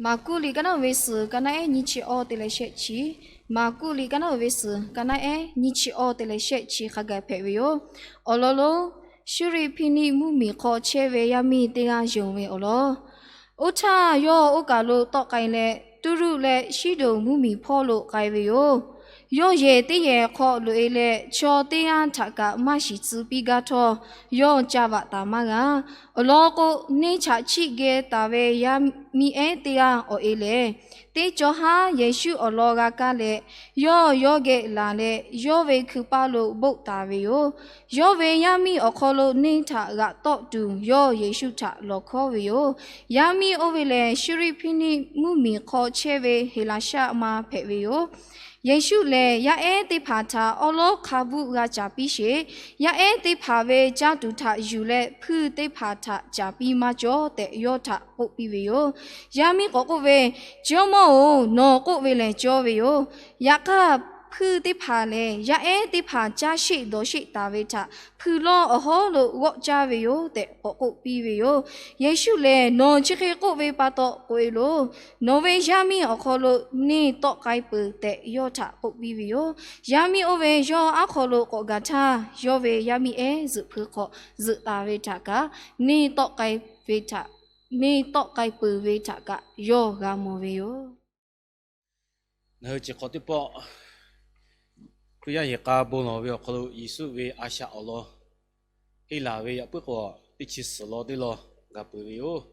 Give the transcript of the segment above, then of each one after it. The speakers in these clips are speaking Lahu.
Maˍkuˆ liꞈ ka naˉ uiˍ ve suhˍ, ka naˉ ehˉ nyiˇ chi awˇ te leh shehˆ chi. Maˍkuˆ liꞈ ka naˉ uiˍ ve suhˍ, ka naˉ ehˉ nyiˇ chi awˇ te leh shehˆ chi hk'a gaˬ hpehꞈ ve yoˬ. Awˬ lawn lonˉ, Suˇriˆhpiˇniˆ mvuhˇmiˬ hk'aw chehˇ ve yaˇ miˇ teˇ g'aˇ yonˍ ve awˬ lawn, oˇ htaˇ yawˇ oˇ kaˬ lo tawˆ k'ai leh, Tuˇruˆ leh Siˉdonˍ mvuhˇmiˬ hpawˇ lo k'ai ve yoˬ. Yawˇ yehˬ teˇ yehˬ hk'aw loꞈ-e leh, chaw teˇ g'aˇ htaꞈ kaꞈ maˇ shiˍ tcuh piˇ gaˇ htawˇ, yawˇ ca vaꞈ taˍ maˇ g'a. Awˬ lawn k'o, neˇ chaꞈ chiˆ geh taˍ ve yaˇ miˇ ehˉ teˇ g'aˇ awˬ e lehˬ, teˇ cawˬ haˉ Yeˍsuˆ awˬ lawn g'a kaˇ leh, yawˇ yawˇ geh laˬ leh, yawˇ ve hkui paˇ lo boˆ taˍ ve yoˬ. Yawˇ ve yaˇ miˇ awˬ hk'aw lo neˇ htaꞈ g'aꞈ tawˆ tuˬ, yawˇ Yeˍsuˆ htaꞈ lawˬ hkawˉ ve yoˬ. Yaˇ miˇ oˇ ve lehˬ, Suˇriˆhpiˇniˆ mvuhˇmiˬ hk'aw chehˇ ve Heˍlaˍsaˆ ma hpehꞈ ve yoˬ. Yeˍsuˆ lehˬ, yaˇ ehˉ teˇ hpaˍ htaꞈ awˉ lawˉ hk'a bvuhˆ g'a caˍ piˇ sheˍ. Yaˇ ehˉ teˇ hpaˍ ve caˇ tuˬ htaꞈ yuˬ leh, hpuiˇ teˇ hpaˍ htaꞈ caˍ piˇ maˇ cawˇ tehꞈ, yawˇ htaꞈ k'oˆ piˇ ve yoˬ. Yaˇ miˇ k'awꞈ k'oˆ ve, Jawˇmawˇ-oˬ, nawˬ k'oˆ ve lehˬ cawˇ ve yoˬ. Yaꞈ hk'aˇ, hpuiˇ teˇ hpaˍ lehˬ, yaˇ ehˉ teˇ hpaˍ caˇ sheˆ dawˬ sheˆ taˍ ve htaꞈ hpui lawˇ awˬ hawˉ lo g'awˆ caˇ ve yoˬ tehꞈ k'awꞈ k'oˆ piˇ ve yoˬ. Yeˍsuˆ lehˬ, Nawˬ chi hk'e k'oˆ ve pa taw k'oꞈ-e loˬ. Nawˬ ve yaˇ miˇ awˬ hk'aw lo neˇ tawˆ k'ai peuˬ tehꞈ, yawˇ htaꞈ k'oˆ piˇ ve yoˬ. Yaˇ miˇ oˇ ve yawˇ aˉ hk'aw lo k'awꞈ gaˬ htaˇ, yawˇ ve yaˇ miˇ ehˉ zuhꞈ hpui hk'aw zuhꞈ taˍ ve htaꞈ kaꞈ, neˇ tawˆ k'ai ve htaꞈ, neˇ tawˆ k'ai peuˬ ve htaꞈ kaꞈ yawˇ g'a mawˬ ve yoˬ. Ngaˬ hui chi hk'awꞈ teˇ pawˆ Hkriꞈ yaˇ yehˬ k'a bon lawˬ ve awˬ hk'aw lo Yeˍsuˆ ve a shaꞈ awˬ lawn henˇ laˬ ve yaꞈ puiˉ k'o, teˇ chi suhˍ lawn teˇ lawn g'a peuˬ ve yoˬ.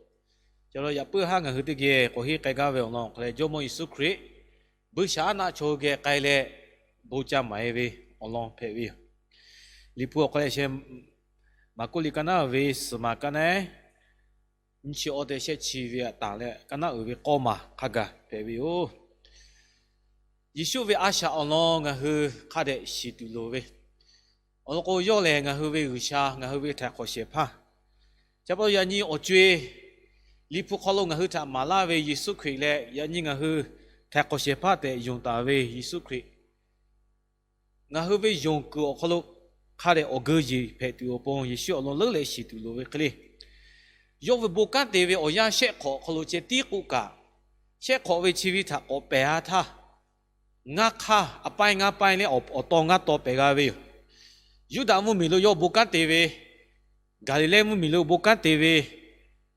Ca la yaꞈ puiˉ haˉ ngaˬ hui teˇ geh k'awꞈ henˇ k'ai gaˇ ve awˬ lawn awˬ hk'aw leh, Jawˇmawˇ Yeˍsuˆ Hkriꞈ buiˇshaˆaˉnaˆ chaw hui geh k'ai leh, bon ca maˍ-e ve awˬ lawn hpehꞈ ve yoˬ. Liꞈ hpu awˬ hk'aw leh sheh, Maˍkuˆ liꞈ ka naˉ ve suhˍ maˬ ka naˉ ehˉ nyiˇ chi awˇ te shehˆ chi ve aꞈ taˍ leh ka naˉ uiˍ ve k'awˇ maˬ hk'a gaˬ hpehꞈ ve yoˬ. Yeˍsuˆ ve a shaꞈ awˬ lawn ngaˬ hui hk'a dehꞈ shiˍ tuˬ loˍ ve, awˬ lawn k'o, yawˇ lehˬ ngaˬ hui ve G'uiˬsha, ngaˬ hui ve htaiˍ hk'awꞈ shehˍ hpaˇ. Chi pa taw yaꞈ nyi awˬ co-e Liꞈ hpu hk'aw lo ngaˬ hui htaꞈ maˍ laˇ ve Yeˍsuˆ Hkriꞈ leh, yaꞈ nyi ngaˬ hui htaiˍ hk'awꞈ shehˍ hpaˇ tehꞈ yonˍ taˍ ve Yeˍsuˆ Hkriꞈ, ngaˬ hui ve yonˍ kuiˬ awˬ hk'aw lo hk'a dehꞈ awˬ geu yeˬ hpehꞈ tuˬ awˬ pon Yeˍsuˆ awˬ lawn leuˉ leh shiˍ tuˬ loˍ ve hk'e le. Yawˇ ve bon kanˉ te ve awˬ yanˇ shehˆ hk'awꞈ awˬ hk'aw lo ceh tiˉ k'oˆ kaꞈ, shehˆ hk'awꞈ ve chi ve htaꞈ k'awꞈ pehˬ-a htaˇ, ngaˇ hk'aˇ, a paiˇ ngaˇ paiˇ leh awˬ taw ngaˇ taw pehˬ g'a ve yoˬ. Yuˇdaꞈ mvuhˇmiˬ lo yawˇ bon kanˉ te ve, Gaˍliˍlehˇ mvuhˇmiˬ lo bon kanˉ te ve,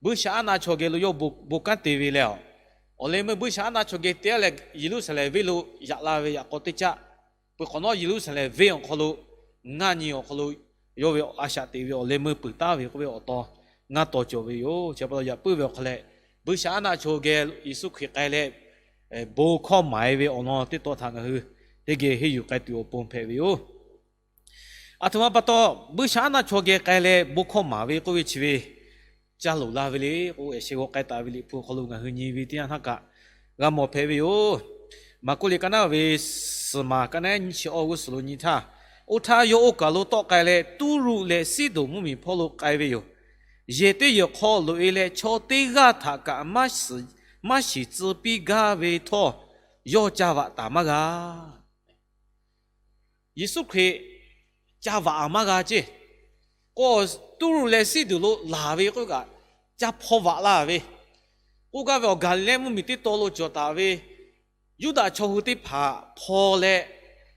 buiˇshaˆaˉnaˆ chaw geh lo yawˇ bon kanˉ te ve leh, awˬ leh meuˇ buiˇshaˆaˉnaˆ chaw geh te-a leh Yeˍruˆsaˍlehnˍ venˇ lo yaꞈ la ve yaꞈ k'aw teˇ caˆ, peuˬ hk'awꞈ nawˉ Yeˍruˆsaˍlehnˍ venˇ awˬ hk'aw lo ngaˇ nyi awˬ hk'aw lo yawˇ ve a shaꞈ teꞈ ve awˬ leh meuˇ peuˬ taˍ ve k'oˆ ve awˬ taw ngaˇ taw cawˬ ve yoˬ. Chi pa taw yaꞈ puiˉ ve awˬ hk'aw leh, buiˇshaˆaˉnaˆ chaw geh Yeˍsuˆ Hkriꞈ k'ai leh bon hkawˇ maˍ-e ve awˬ lawn teˇ taw htaꞈ ngaˬ hui teˇ geh henˇ yuˬ k'ai tuˬ awˬ pon hpehꞈ ve yoˬ. Aˬ htoꞈ ma pa taw, buiˇshaˆaˉnaˆ chaw geh k'ai leh bon hkawˇ maˍ ve k'oˆ ve chi ve ca loˍ la ve le k'o, yaꞈ sheh g'aw k'ai taˍ ve Liꞈ hpu awˬ hk'aw lo ngaˬ hui nyi ve teˇ yanˇ htaˇ kaꞈ g'a mawˬ hpehꞈ ve yoˬ. Maˍkuˆ liꞈ ka naˉ ve suhˍ maˬ ka naˉ ehˉ nyiˇ chi awˇ g'uˇ suhˍ lo nyi htaˇ, oˇ htaˇ yawˇ oˇ kaˬ lo tawˆ k'ai leh Tuˇruˆ leh Siˉdonˍ mvuhˇmiˬ hpawˇ lo k'ai ve yoˬ. Yehˬ teˇ yehˬ hk'aw loꞈ-e leh chaw teˇ g'aˇ htaꞈ kaꞈ maˇ shiˍ tcuh piˇ gaˇ ve htawˇ, yawˇ ca vaꞈ taˍ maˇ g'a. Yeˍsuˆ Hkriꞈ ca vaꞈ-a maˇ g'a ceˇ. K'o, Tuˇruˆ leh Siˉdonˍ lo laˬ ve k'oˆ kaꞈ, ca hpaw vaꞈ la ve. K'oˆ gaˇ ve awˬ Gaˍliˍlehˇ mvuhˇmiˬ teˇ taw lo cawˬ taˍ ve Yuˇdaꞈ chaw hui teˇ hpaˍ hpaw leh,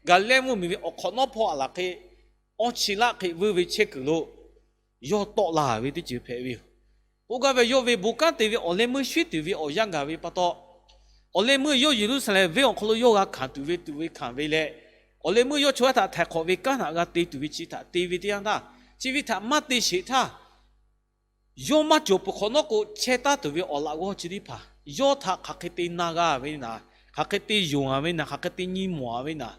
Gaˍliˍlehˇ mvuhˇmiˬ ve awˬ hk'awꞈ nawˉ hpawˇ a laˬ hk'e, awˇ chi laˆ hk'e vuiˇ ve chehˇ kuiˬ lo yawˇ tawˆ la ve teˇ ceuˬ hpehꞈ ve yoˬ. K'oˆ gaˇ ve yawˇ ve bon kanˉ te ve awˬ leh meuˇ shwehˇ tuˬ ve awˬ yanˇ gaˬ ve pa taw, awˬ leh meuˇ yawˇ Yeˍruˆsaˍlehnˍ venˇ awˬ hk'aw lo yawˇ g'a hkanˍ tuˬ ve tuꞈ ve hkanˍ ve leh, awˬ leh meuˇ yawˇ chaw yaˇ htaꞈ htaiˍ hk'awꞈ ve kanˉ htaꞈ g'a te tuˬ ve chi htaꞈ te ve teˇ yanˇ htaˇ, chi ve htaꞈ maˇ te sheˍ htaˇ, yawˇ maˇ cawˬ peuˬ hk'awꞈ nawˉ k'o, chehˇ taˉ tuˬ ve awˬ laꞈ g'awˇ chi teˇ hpaˍ yawˇ htaꞈ hk'aˬ hk'e te na g'a ve naˍ, hk'aˬ hk'e te yonˍ-a ve naˍ, hk'aˬ hk'e te nyi mawˬ-a ve naˍ,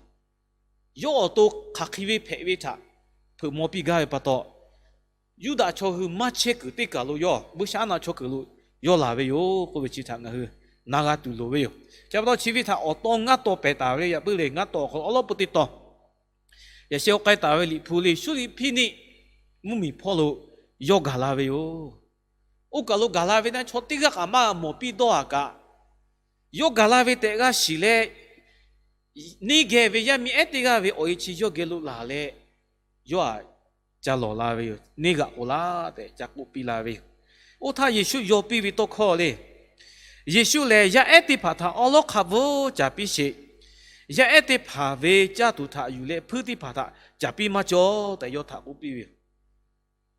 yawˇ awˬ to hk'aˬ hk'e ve hpehꞈ ve htaꞈ hpeuꞈ maw piˇ gaˇ ve pa taw, Yuˇdaꞈ chaw hui maˇ chehˇ kuiˬ teˇ kaˬ lo yawˇ buiˇshaˆaˉnaˆ chaw kuiˬ lo yawˇ laˬ ve yoˬ k'oˆ ve chi htaꞈ ngaˬ hui na g'a tuˬ loˍ ve yoˬ. Chi pa taw chi ve htaꞈ awˬ taw ngaˇ taw pehˬ taˍ ve le. Yaꞈ puiˉ le ngaˇ taw awˬ hk'aw lo awˉ lawˉ peuˇ teˇ taw yaꞈ sheh g'aw k'ai taˍ ve Liꞈ hpu le, Suˇriˆhpiˇniˆ mvuhˇmiˬ hpawˇ lo yawˇ gaˬ la ve yoˬ. Oˇ kaˬ lo gaˬ la ve naˆ chaw teˇ g'aˇ kaꞈ maˇ g'a mawˬ piˇ dawˇ-a kaꞈ, yawˇ gaˬ la ve tehꞈ g'a shiˍ leh, neˇ geh ve yaˇ miˇ ehˉ teˇ g'aˇ ve awˬ e chi yawˇ geh lo laˬ leh, yawˇ aꞈ ca lawˬ la ve yoˬ. Neˇ g'aꞈ k'oꞈ laˇ tehꞈ ca k'oˆ piˇ la ve yoˬ. Oˇ htaˇ Yeˍsuˆ yaw piˇ ve tawˇ hkawˇ le, Yeˍsuˆ lehˬ, yaˇ ehˉ teˇ hpaˍ htaꞈ awˉ lawˉ hk'a bvuhˇ caˍ piˇ sheˍ. Yaˇ ehˉ teˇ hpaˍ ve caˇ tuˬ htaꞈ yuˬ leh, hpuiˇ teˇ hpaˍ htaꞈ caˍ piˇ maˇ cawˬ tehꞈ yawˇ htaꞈ k'oˆ piˇ ve yoˬ.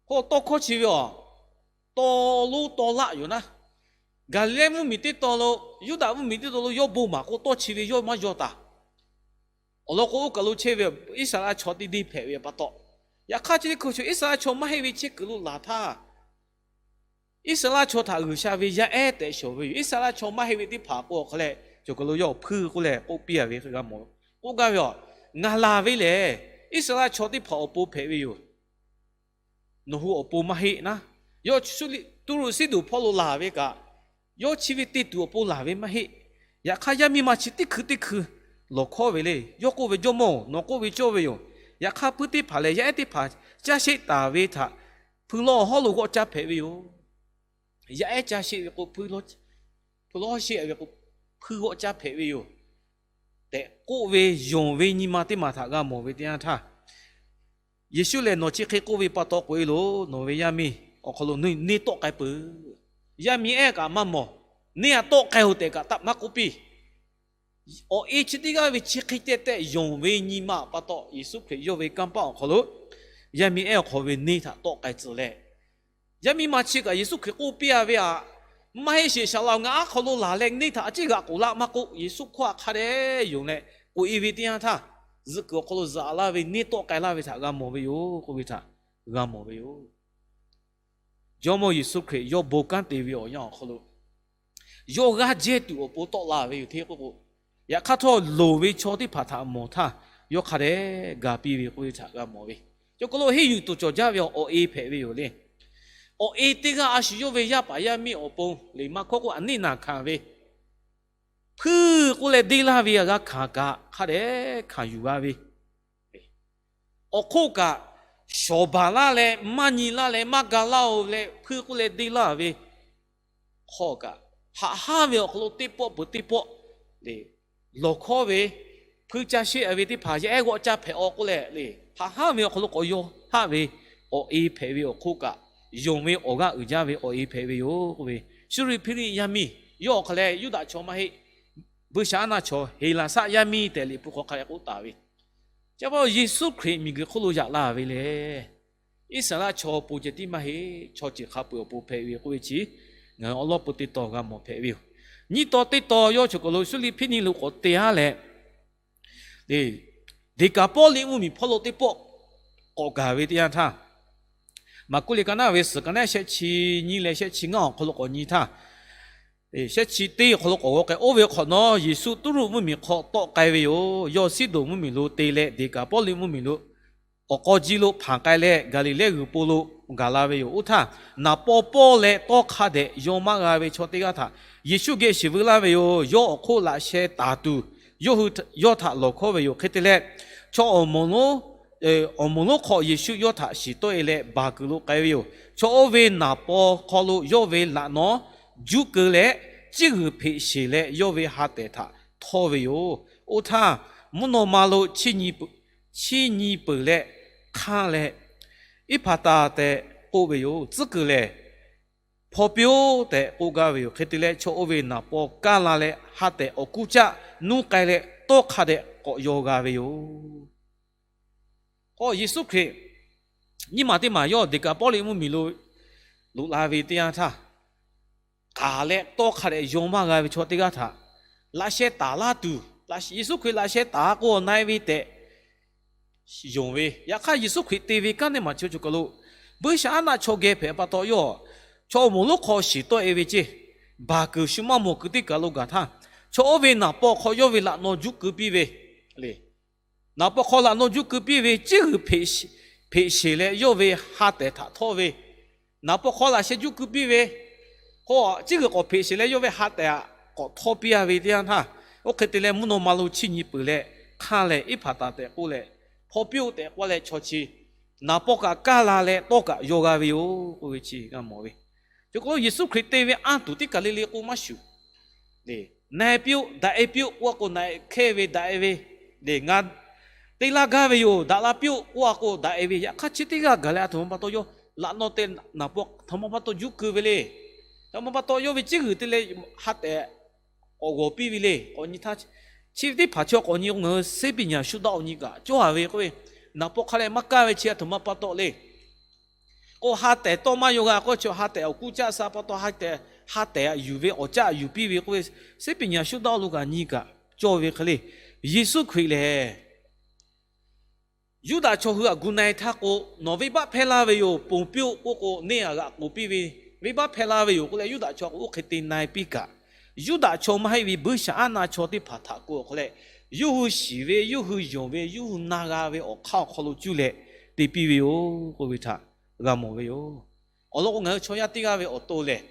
K'o, tawˇ hkawˇ chi ve awˬ, taw lonˉ taw laˆ yoˬ naˉ. Gaˍliˍlehˇ mvuhˇmiˬ teˇ tawn lo, Yuˇdaꞈ mvuhˇmiˬ teˇ tawn lo yawˇ bon maˍ k'o, tawˇ chi ve yawˇ maˇ yaw taˍ. Awˬ lawn k'o, oˇ kaˬ lo chehˇ ve Iˉsaˍreˍlaˆ chaw teˇ deˇ hpehꞈ ve pa taw, yaꞈ hk'aˇ chi teˇ hkui chaw Iˉsaˍreˍlaˆ chaw maˇ heˆ ve chehˇ kuiˬ lo laˬ htaˇ, Iˉsaˍreˍlaˆ chaw htaꞈ G'uiˬsha ve yaˇ ehˉ tehꞈ shawˍ ve yoˬ. Iˉsaˍreˍlaˆ chaw maˇ heˆ ve teˇ hpaˍ k'o, awˬ hk'a leh cawˬ kaˬ lo yawˇ awˬ hpuiˇ k'oˆ leh k'oˆ piˇ a ve hk'e g'a mawˬ. K'oˆ gaˇ ve awˬ, ngaˬ laˬ ve lehˬ, Iˉsaˍreˍlaˆ chaw teˇ hpaˍ awˬ pon hpehꞈ ve yoˬ. Nawˬ hui awˬ pon maˇ heˆ naˉ. Yawˇ Tuˇruˆ Siˉdonˍ hpawˇ lo laˬ ve kaꞈ, yawˇ chi ve te tuˬ awˬ pon laˬ ve maˇ heˆ. Yaꞈ hk'aˇ, yaˇ miˇ ma chi teˇ hkui teˇ hkui lawˬ hkawˇ ve le. Yawˇ k'oˆ ve, Jawˇmawˇ-oˬ, nawˬ k'oˆ ve cawˇ ve yoˬ. Yaꞈ hk'aˇ, hpuiˇ teˇ hpaˍ lehˬ, yaˇ ehˉ teˇ hpaˍ caˇ sheˆ taˍ ve htaꞈ hpuiˇ lawˇ awˬ hawˉ lo g'awˆ caˇ hpehꞈ ve yoˬ. Yaˇ ehˉ caˇ sheˆ ve k'o, hpuiˇ lawˇ sheˆ ve k'o, hpuiˇ g'awˆ caˇ hpehꞈ ve yoˬ tehꞈ k'oˆ ve, yonˍ ve nyi ma teˇ maˬ htaꞈ g'a mawˬ ve teˇ yanˇ htaˇ, Yeˍsuˆ lehˬ, Nawˬ chi hk'e k'oˆ ve pa taw k'oꞈ e loˬ. Nawˬ ve yaˇ miˇ awˬ hk'aw lo neˇ tawˆ k'ai peuˬ. Yaˇ miˇ ehˉ kaꞈ maˇ mawˬ. Neˇ a tawˆ k'ai-oˬ tehꞈ kaꞈ taˆ maˇ k'oˆ piˇ. Awˬ e chi teˇ g'aˇ ve chi hk'e te tehꞈ yonˍ ve nyi ma pa taw, Yeˍsuˆ Hkriꞈ yawˇ ve kanˇ paˆ awˬ hk'aw lo yaˇ miˇ ehˉ awˬ hk'aw ve neˇ htaꞈ tawˆ k'ai tcuh leh, yaˇ miˇ ma chi kaꞈ Yeˍsuˆ Hkriꞈ k'oˆ piˇ a ve, Maˇ heˆ sheˍ, Saˍ laꞈ-oˬ, ngaˬ aˉ hk'aw lo laˬ leh neˇ htaꞈ a ciˉ g'aꞈ k'oˍ laˇ maˇ k'oˆ, Yeˍsuˆ hkawˇ htaꞈ hk'a dehꞈ yonˍ leh k'oꞈ e ve teˇ yanˇ htaˇ, zuhꞈ kuiˬ awˬ hk'aw lo zuhꞈ laˇ ve neˇ tawˆ k'ai laˇ ve htaꞈ g'a mawˬ ve yoˬ k'oˆ ve htaꞈ g'a mawˬ ve yoˬ. Jawˇmawˇ Yeˍsuˆ Hkriꞈ yawˇ bon kanˉ te ve awˬ yanˇ awˬ hk'aw lo, yawˇ g'aˇ jehˇ tuˬ awˬ pon tawˆ la ve yoˬ hteˇ k'oˆ k'o, yaꞈ hk'aˇ htawˇ loˍ ve chaw teˇ hpaˍ htaꞈ mawˬ htaˇ, yawˇ hk'a dehꞈ ga piˇ ve k'oˆ ve htaꞈ g'a mawˬ ve. Cawˬ kaˬ lo henˇ yuˬ tuˬ cawˬ jaˇ ve awˬ e hpehꞈ ve yoˬ le. Awˬ e teˇ g'aˇ a shu yawˇ ve yaˇ paˍ yaˇ miˇ awˬ pon le maˇ hkawˇ k'o, a neˇ naˬ hkanˍ ve, hpuiˇ k'oˆ leh deˇ laˇ ve g'a hkanˍ kaꞈ, hk'a dehꞈ hkanˍ yuˬ g'a ve, awˬ hk'oˆ kaꞈ shawˍ baˬ laˇ leh maˇ nyi laˇ leh maˇ ga laˇ-oˬ leh hpuiˇ k'oˆ leh deˇ laˇ ve hk'aw kaꞈ, haꞈ hanˉ ve awˬ hk'aw lo teˇ pawˆ peuˬ teˇ pawˆ le lawˬ hkawˇ ve, hpuiˇ caˇ sheˆ ve teˇ hpaˍ yaˇ ehˉ g'awˆ caˇ hpehꞈ-aw k'oˆ leh le, haꞈ hanˉ ve awˬ hk'aw lo k'awꞈ yaw haˆ ve awˬ e hpehꞈ ve awˬ hk'oˆ kaꞈ, yonˍ ve awˬ g'aˇ uiˍ jaˇ ve awˬ e hpehꞈ ve yoˬ k'oˆ ve, Suˇriˆ hpiˇliˆ yaˇ miˇ yawˇ awˬ hk'a leh Yuˇdaꞈ chaw maˇ heˆ, buiˇshaˆaˉnaˆ chaw Heˍlaˍsaˆ yaˇ miˇ tehꞈ Liꞈ hpu hk'aw hk'a dehꞈ k'oˆ taˍ ve, chi pa taw Yeˍsuˆ Hkriꞈ miˬguiˬ hk'oˆ lo yaꞈ la ve lehˬ, Iˉsaˍreˍlaˆ chaw pon ceh tiˉ maˇ heˆ, chaw ceuˬ hk'a peu-eˬ awˬ pon hpehꞈ ve k'oˆ ve chi, ngaˬ hui awˉ lawˉ peuˬ teˇ tawn g'a mawˬ hpehꞈ ve yoˬ. Nyiˇ tawn teˇ tawn yawˇ cawˬ kaˬ lo Suˇriˆ hpiˇliˆ lo k'awꞈ te-a leh, Deˍkaˍpawˇliˆ mvuhˇmiˬ hpawˇ lo teˇ pawˆ k'awꞈ gaˬ ve teˇ yanˇ htaˇ, Maˍkuˆ liꞈ ka naˆ ve suhˍ ka naˆ shehˆ chi nyiˇ leh shehˆ chi ngaˇ awˬ hk'aw lo k'awꞈ nyi htaˇ, shehˆ chi teˇ awˬ hk'aw lo k'awꞈ g'aw k'ai, oˇ ve hk'awꞈ nawˉ Yeˍsuˆ Tuˇruˆ mvuhˇmiˬ hk'aw tawˆ k'ai ve yoˬ. Yawˇ Siˉdonˍ mvuhˇmiˬ lo te leh Deˍkaˍpawˇliˆ mvuhˇmiˬ lo awˬ k'aw ji lo hpanˍ k'ai leh, Gaˍliˍlehˇ g'uiˬ po lo gaˬ la ve yoˬ. Oˇ htaˇ, naˍ paw pawˇ leh tawˇ hk'a dehꞈ yaw maˇ g'a ve chaw teˇ g'aˇ htaꞈ Yeˍsuˆ geh shiˍ veu laˇ ve yoˬ. Yawˇ awˬ hk'oˆ laꞈ sheh taˍ tuˬ, yawˇ hui yawˇ htaꞈ lawˬ hkawˇ ve yoˬ. Hk'e te leh, chaw awˬ moˍ lonˉ hk'aw Yeˍsuˆ yawˇ htaꞈ shiˍ tawˆ-e leh baˬ kuiˬ lo k'ai ve yoˬ. Chaw oˇ ve naˍ paw hk'aw lo yawˇ ve laꞈ naw juˇ keu leh, ciˉ g'uiˬ hpeꞈ sheˬ leh yawˇ ve ha tehˍ htaꞈ htawˇ ve yoˬ. Oˇ htaˇ, mvuhˇ naw ma lo chiˇ nyi peuˬ leh hk'anˇ leh, Iˉhpaˍtaˍ tehꞈ k'oˆ ve yoˬ. Tcuhˉ kuiˬ lehˬ, Hpaw piˇ-oˆ tehꞈ k'oˆ gaˇ ve yoˬ. Hk'e te leh, chaw oˇ ve naˍ paw kaˇ la leh ha tehˍ awˬ kuˇ caˆ nuˇ k'ai leh, tawˇ hk'a dehꞈ k'awꞈ yaw g'a ve yoˬ. K'o, Yeˍsuˆ Hkriꞈ nyiˇ maˬ teˇ maˬ yawˇ Deˍkaˍpawˇliˆ mvuhˇmiˬ lo loꞈ la ve teˇ yanˇ htaˇ, k'aˍ leh tawˇ hk'a dehꞈ yaw maˇ g'a ve chaw teˇ g'aˇ htaꞈ laꞈ sheh taˍ laˇ tuˬ, Yeˍsuˆ Hkriꞈ laꞈ sheh taˍ k'o awˬ na-e ve tehꞈ yonˍ ve. Yaꞈ hk'aˇ, Yeˍsuˆ Hkriꞈ te ve kanˉ teˇ maˬ chi cawˬ kaˬ lo, buiˇshaˆaˉnaˆ chaw geh hpehꞈ pa taw yawˇ chaw awˬ moˍ lonˉ hk'aw shiˍ tawˆ-e ve ceˇ. Baˬ kuiˬ shu maˇ mawˬ kuiˬ teˇ kaˬ lo gaˬ htaˇ, chaw oˇ ve naˍ paw hk'aw yawˇ ve laꞈ naw juˇ keu piˇ ve le. Naˍ paw hk'aw laꞈ naw juˇ keu piˇ ve, ciˉ g'uiˬ hpeꞈ sheˬ leh yawˇ ve ha tehˍ htaꞈ htawˇ ve, naˍ paw hk'aw laꞈ sheh juˇ keu piˇ ve k'o, ciˉ g'uiˬ k'awꞈ hpeꞈ sheˬ leh yawˇ ve ha tehˍ htaꞈ k'awꞈ htawˇ piˇ-a ve teˇ yanˇ htaˇ, oˇ hk'e te leh mvuhˇ naw ma lo chiˇ nyi peuˬ leh hk'anˇ leh Iˉhpaˍtaˍ tehꞈ k'oˆ leh, Hpaw piˇ-oˆ tehꞈ k'oˆ leh chaw chi naˍ paw kaꞈ kaˇ la leh tawˇ kaꞈ yaw g'a ve yoˬ k'oˆ ve chi g'a mawˬ ve. Cawˬ kaˬ lo Yeˍsuˆ Hkriꞈ te ve anˇ tuˬ teˇ kaˬ le le k'o maˇ shuˍ. Na-e piˇ-oˆ, daꞈ-e piˇ-oˆ k'oˆ-a k'o, na-e hkehˇ ve daꞈ-e ve, ngaˬ te laˇ gaˇ ve yoˬ, daꞈ la piˇ-oˆ k'oˆ-a k'o daꞈ-e ve. Yaꞈ hk'aˇ, chi teˇ g'aˇ gaˬ leh a htoꞈ ma pa taw yawˇ laꞈ naw te, naˍ paw htoꞈ ma pa taw juˇ keu ve le. Aˬ ma pa taw yawˇ ve ciˉ g'uiˬ te leh ha tehˬ k'awꞈ g'awˬ piˇ ve le. K'awꞈ nyi htaˇ, chi ve teˇ hpaˍ chi k'awꞈ nyi k'o, ngaˬ hui စိတ်ပညာ shu daꞈ awˬ nyi kaꞈ cawˇ a ve k'oˆ ve, naˍ paw hk'a leh maˇ kaˇ ve chi aˬ htoꞈ ma pa taw le. K'o ha tehˬ tawˇ maˇ yaw g'a k'oˆ ve chi, ha tehˬ awˬ kuˇ caˆ sa pa taw, ha tehˬ, ha tehˬ aꞈ yuˬ ve awˬ caˆ yuˬ piˇ ve k'oˆ ve, စိတ်ပညာ shu daꞈ lo kaꞈ nyi kaꞈ cawˇ ve hk'e le. Yeˍsuˆ Hkriꞈ lehˬ Yuˇdaꞈ chaw hui aꞈ gu na-e htaˇ k'o, nawˬ venˇbaˆ hpehˇ laˇ ve yoˬ, ponˬ piˇ-oˆ k'oˆ k'o, neˇ aꞈ g'aꞈ k'oˍ piˇ ve, venˇbaˆ hpehˇ laˇ ve yoˬ k'oˆ leh, Yuˇdaꞈ chaw k'o oˇ hk'e te na-e piˇ kaꞈ, Yuˇdaꞈ chaw maˇ heˆ ve buiˇshaˆaˉnaˆ chaw teˇ hpaˍ htaꞈ k'o awˬ hk'aw leh, yawˇ hui shiˍ ve, yawˇ hui yonˍ ve, yawˇ hui na g'a ve awˬ hk'aˇ awˬ hk'aw lo cuˇ leh te piˇ ve yoˬ k'oˆ ve htaꞈ g'a mawˬ ve yoˬ. Awˬ lawn k'o, ngaˬ hui chaw yaˇ teˇ g'aˇ ve awˬ to lehˬ,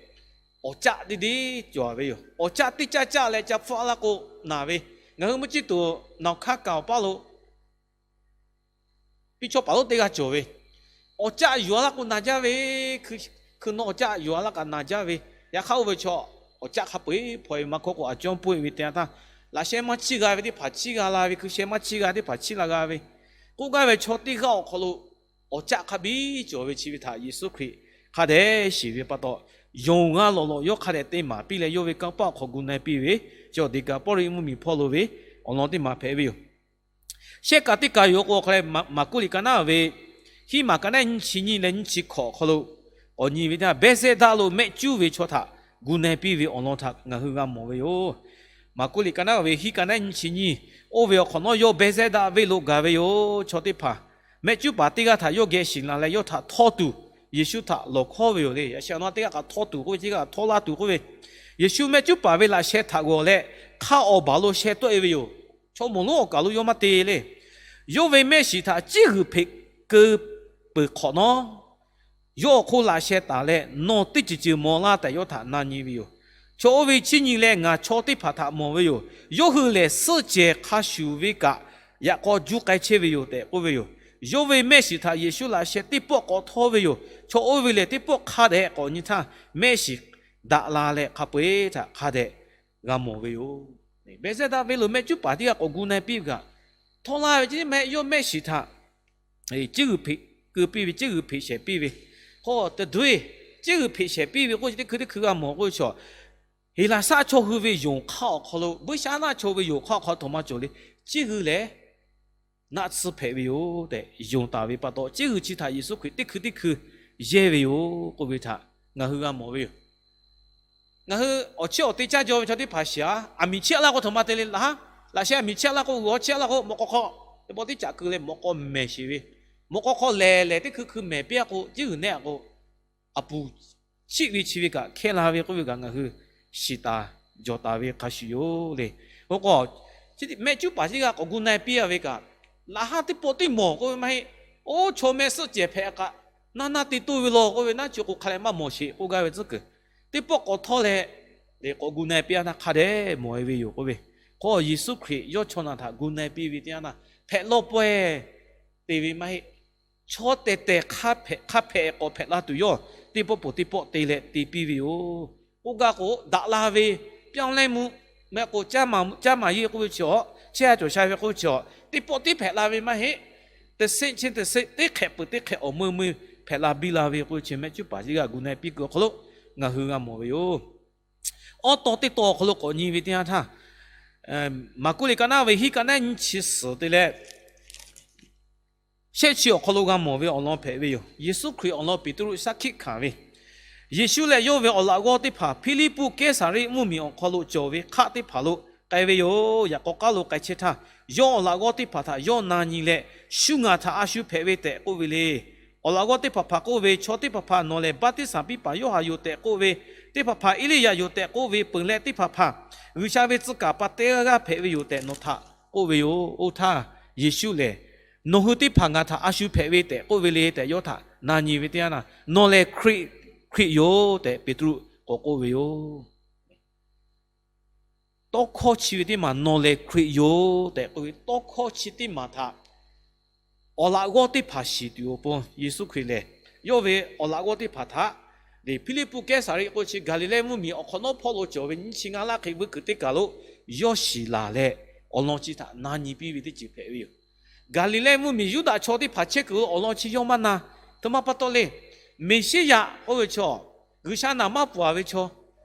awˬ caˆ teˇ deˇ cawˬ ve yoˬ. Awˬ caˆ teˇ caˆ caˆ leh ca hpfuhˆ laˇ k'o naˬ ve, ngaˬ hui mvuhˇ ciˉ tuˬ naˬ hk'aˇ kaꞈ awˬ paˇ lo piˇ chaw paˍ lonˉ teˇ g'aˇ cawˬ ve, awˬ caˆ yuˬ-a laˇ k'o naˬ jaˇ ve, hkui nawˇ awˬ caˆ yuˬ-a laˇ kaꞈ naˬ jaˇ ve, yaꞈ hk'aˇ oˇ ve chaw awˬ caˆ hk'a peu-eˬ hpaw-e ve maˇ hkawˇ k'o, aˬ cawˇ peuˇ-e ve te-a htaˇ, laꞈ sheh maˇ chiˇ g'a ve teˇ hpaˍ chiˇ g'a la ve, hkui sheh maˇ chiˇ g'a teˇ hpaˍ chiˇ la g'a ve, k'oˆ gaˇ ve chaw teˇ g'aˇ awˬ hk'aw lo awˬ caˆ hk'a biˇ cawˬ ve chi ve htaꞈ Yeˍsuˆ Hkriꞈ hk'a dehꞈ shiˍ ve pa taw, yonˍ g'a lawꞈ lawꞈ yawˇ hk'a dehꞈ te maˍ piˇ leh, yawˇ ve kanˇ paˆ awˬ hk'aw gu na-e piˇ ve, chi awˬ Deˍkaˍpawˇriˆ mvuhˇmiˬ hpawˇ lo ve awˬ lawn teˇ maˬ hpehꞈ ve yoˬ. Shehˆ kaꞈ teˇ kaꞈ yoˬ k'o, hk'a leh Maˍkuˆ liꞈ ka naˉ ve hiˉ maˬ ka naˉ nyiˇ chi nyiˇ leh nyiˇ chi hkawꞈ awˬ hk'aw lo k'awꞈ nyi ve teˇ yanˇ, Behˇzehˇdaˆ lo mehˆ cuˉ ve chaw htaꞈ gu na-e piˇ ve awˬ lawn htaꞈ ngaˬ hui g'a mawˬ ve yoˬ. Maˍkuˆ liꞈ ka naˉ ve hiˉ ka naˉ nyiˇ chi nyiˇ, oˇ ve awˬ hk'awꞈ nawˉ yawˇ Behˇzehˇdaˆ venˇ lo gaˬ ve yoˬ. Chaw teˇ hpaˍ mehˆ cuˉ paˍ teˇ g'aˇ htaꞈ yawˇ geh shiˍ la leh, yawˇ htaꞈ htawˇ tuˬ Yeˍsuˆ htaꞈ lawˬ hkawˉ ve yoˬ le. Yaꞈ sheh awˬ na teˇ g'aˇ kaꞈ htawˇ tuˬ k'oˆ ve, teˇ g'aˇ kaꞈ htawˇ laˇ tuˬ k'oˆ ve, Yeˍsuˆ mehˆ cuˉ paˍ ve laꞈ sheh htaꞈ g'awˬ leh, hk'a awˬ baˬ lo sheh tawˆ-e ve yoˬ. Chaw mawˬ lonˉ awˬ kaˬ lo yawˇ maˇ te le. Yawˇ ve mehˆ shiˍ htaꞈ ciˉ g'uiˬ hpeꞈ keu peuˬ hk'awꞈ nawˉ, yawˇ awˬ hk'oˆ laꞈ sheh taˍ leh, Nawˬ teˇ ceuˬ ceuˬ mawˬ laˇ tehꞈ yawˇ htaꞈ na nyi ve yoˬ. Chaw oˇ ve chiˇ nyi leh ngaˬ chaw teˇ hpaˍ htaꞈ mawˬ ve yoˬ. Yawˇ hui lehˬ suhˆ cehˬ hk'a shuˍ ve kaꞈ yaꞈ k'aw juˇ k'ai chehˇ ve yoˬ tehꞈ k'oˆ ve yoˬ. Yawˇ ve mehˆ shiˍ htaꞈ Yeˍsuˆ laꞈ sheh teˇ pawˆ k'awꞈ htawˇ ve yoˬ. Chaw oˇ ve lehˬ teˇ pawˆ hk'a dehꞈ k'awꞈ nyi htaˇ, mehˆ shiˍ daꞈ la leh hk'a peu-eˬ htaꞈ hk'a dehꞈ g'a mawˬ ve yoˬ. Behˇzehˇdaˆ venˇ lo mehˆ cuˉ paˍ teˇ g'aˇ k'awꞈ gu na-e piˇ ve kaꞈ, htawˇ laˇ ve ceˇ mehˆ, yawˇ mehˆ shiˍ htaꞈ ciˉ g'uiˬ hpeꞈ keu piˇ ve, ciˉ g'uiˬ hpeꞈ shehˍ piˇ ve, k'o teˇ duiˬ ciˉ g'uiˬ hpeꞈ shehˍ piˇ ve k'oˆ chi teˇ hkui teˇ hkui g'a mawˬ k'oˆ ve chaw, Heˍlaˍsaˆ chaw hui ve yonˍ hk'aˇ awˬ hk'aw lo, buiˇshaˆaˉnaˆ chaw ve yonˍ hk'aˇ awˬ hk'aw lo htoꞈ ma cawˬ le, ciˉ g'uiˬ lehˬ naˆ tsuhˇ hpehꞈ ve yoˬ tehꞈ yonˍ taˍ ve pa taw, ciˉ g'uiˬ chi htaꞈ Yeˍsuˆ Hkriꞈ teˇ hkui teˇ hkui yehˇ ve yoˬ k'oˆ ve htaꞈ ngaˬ hui g'a mawˬ ve yoˬ. Ngaˬ hui awˬ chiˉ awˬ te caˇ jaw ve chaw teˇ hpaˍ shiˍ-a, aˬ miˍ chiˇ laˇ k'o htoꞈ ma te le laˇ, laꞈ sheh aˬ miˍ chiˇ laˇ k'o, g'awˬ chiˇ laˇ k'o, mawꞈ k'aw hk'aw teˇ pawˆ tiˉ caꞈ keu leh mawꞈ k'aw mehˍ sheˍ ve, mawꞈ k'aw hk'aw lehˬ lehˬ teˇ hkui hkui mehˍ piˇ-a k'o, ciˉ g'uiˬ nehˆ-a k'o, aˬ puˍ chiˆ ve chi ve kaꞈ hkehˇ la ve k'oˆ ve kaꞈ ngaˬ hui shiˍ taˍ jawˬ taˍ ve hk'a shuˍ yoˬ le. Oˇ k'o, mehˆ cuˉ paˍ teˇ g'aˇ k'awꞈ gu na-e piˇ-a ve kaꞈ, laꞈ haˉ teˇ pawˆ teˇ mawˬ k'oˆ ve maˇ heˆ. Oˇ chaw meh suhˆ cehˬ hpehꞈ kaꞈ, naˇ naˇ te toˇ ve law k'oˆ ve, naˉ chi k'o hk'a leh maˇ mawˬ sheˍ k'oˆ gaˇ ve tcuhˉ kuiˬ, teˇ pawˆ k'awꞈ htawˇ leh, k'awꞈ gu na-e piˇ-a htaˇ hk'a dehꞈ mawˬ-e ve yoˬ k'oˆ ve. K'o Yeˍsuˆ Hkriꞈ yawˇ chaw naˬ htaꞈ gu na-e piˇ ve teˇ yanˇ htaˇ, hpehꞈ lawˇ pawehˇ te ve maˇ heˆ. Chaw tehˬ tehˬ hk'a hpehꞈ k'awꞈ hpehꞈ la tuˬ yawˇ teˇ pawˆ pawˆ teˇ pawˆ te leh te piˇ ve yoˬ. K'oˆ gaˇ k'o, daꞈ la ve, ပြောင်းလဲမှု meh k'o, caˇ maˍ yeˇ k'oˆ ve chi-a, chehˇ sha cawˬ sha ve k'oˆ ve chi-a, teˇ pawˆ tiˉ hpehꞈ la ve maˇ heˆ. တစ်ဆင့်ချင်း တစ်ဆင့် teˇ hk'ehꞈ peuˬ teˇ hk'ehꞈ awˬ meuˇ meuˇ hpehꞈ la biˇ la ve k'oˆ ve chi mehˆ cuˉ paˍ teˇ g'aˇ gu na-e piˇ kuiˬ awˬ hk'aw lo ngaˬ hui g'a mawˬ ve yoˬ. Awˉ taw teˇ taw awˬ hk'aw lo k'awꞈ nyi ve teˇ yanˇ htaˇ, Maˍkuˆ liꞈ ka naˉ ve hiˉ ka naˉ nyiˇ chi suhˍ te leh shehˆ chi awˬ hk'aw lo g'a mawˬ ve awˬ lawn hpehꞈ ve yoˬ. Yeˍsuˆ Hkriꞈ awˬ lawn Peˍtruˆ shaˉ hkiˆ hkanˍ ve, Yeˍsuˆ leh yawˇ ve awˬ laꞈ g'awˇ teˇ hpaˍ Hpiˇliˇpuˆ Kehˉsaˍriˆ mvuhˇmiˬ awˬ hk'aw lo cawˬ ve hk'aˆ teˇ hpaˍ lo k'ai ve yoˬ. Yaꞈ k'aw k'aˉ lo k'ai chehˇ htaˇ, yawˇ awˬ laꞈ g'awˇ teˇ hpaˍ htaꞈ yawˇ na nyi leh, Shu ngaˬ htaꞈ a shu hpehꞈ ve tehꞈ k'oˆ ve le. Awˬ laꞈ g'awˇ teˇ hpaˍ hpaˍ k'oˆ ve, Chaw teˇ hpaˍ hpaˍ nawˬ lehˬ baˆtiˆsaˬ piˇ paˍ Yoˇhanˬ yoˬ tehꞈ k'oˆ ve, teˇ hpaˍ hpaˍ Eˇliˇyaꞈ yoˬ tehꞈ k'oˆ ve, peuˬ leh teˇ hpaˍ hpaˍ G'uiˬsha ve tcuh kaˍ pa teˇ g'aˇ g'aˇ hpehꞈ ve yoˬ tehꞈ nawˬ htaꞈ k'oˆ ve yoˬ. Oˇ htaˇ Yeˍsuˆ lehˬ, Nawˬ hui teˇ hpaˍ ngaˬ htaꞈ a shu hpehꞈ ve tehꞈ k'oˆ ve le tehꞈ yawˇ htaꞈ na nyi ve teˇ yanˇ htaˇ, Nawˬ lehˬ Hkriꞈ, Hkriꞈ yoˬ tehꞈ Peˍtruˆ k'awꞈ k'oˆ ve yoˬ. Tawˇ hkawˇ chi ve teˇ maˬ nawˬ lehˬ Hkriꞈ yoˬ tehꞈ k'oˆ ve tawˇ hkawˇ chi teˇ maˬ htaꞈ awˬ laꞈ g'awˇ teˇ hpaˍ shiˍ tuˬ awˬ pon Yeˍsuˆ Hkriꞈ lehˬ, yawˇ ve awˬ laꞈ g'awˇ teˇ hpaˍ htaꞈ Hpiˇliˇpuˆ Kehˉsaˍriˆ k'oˆ chi Gaˍliˍlehˇ mvuhˇmiˬ awˬ hk'awꞈ nawˉ hpawˇ lo cawˬ ve nyiˇ chi ngaˇ laˇ hk'e vuiˇ kuiˬ teˇ kaˬ lo yawˇ shiˍ laˬ leh, awˬ lawn chi htaꞈ na nyi piˇ ve teˇ ceuˬ hpehꞈ ve yoˬ. Gaˍliˍlehˇ mvuhˇmiˬ Yuˇdaꞈ chaw teˇ hpaˍ chehˇ kuiˬ lo awˬ lawn chi yawˇ maˇ na. Htoꞈ ma pa taw le. Meˍsiˉyaꞈ k'oˆ ve chaw G'uiˬsha naˍ maˇ pfuhˍ ve chaw,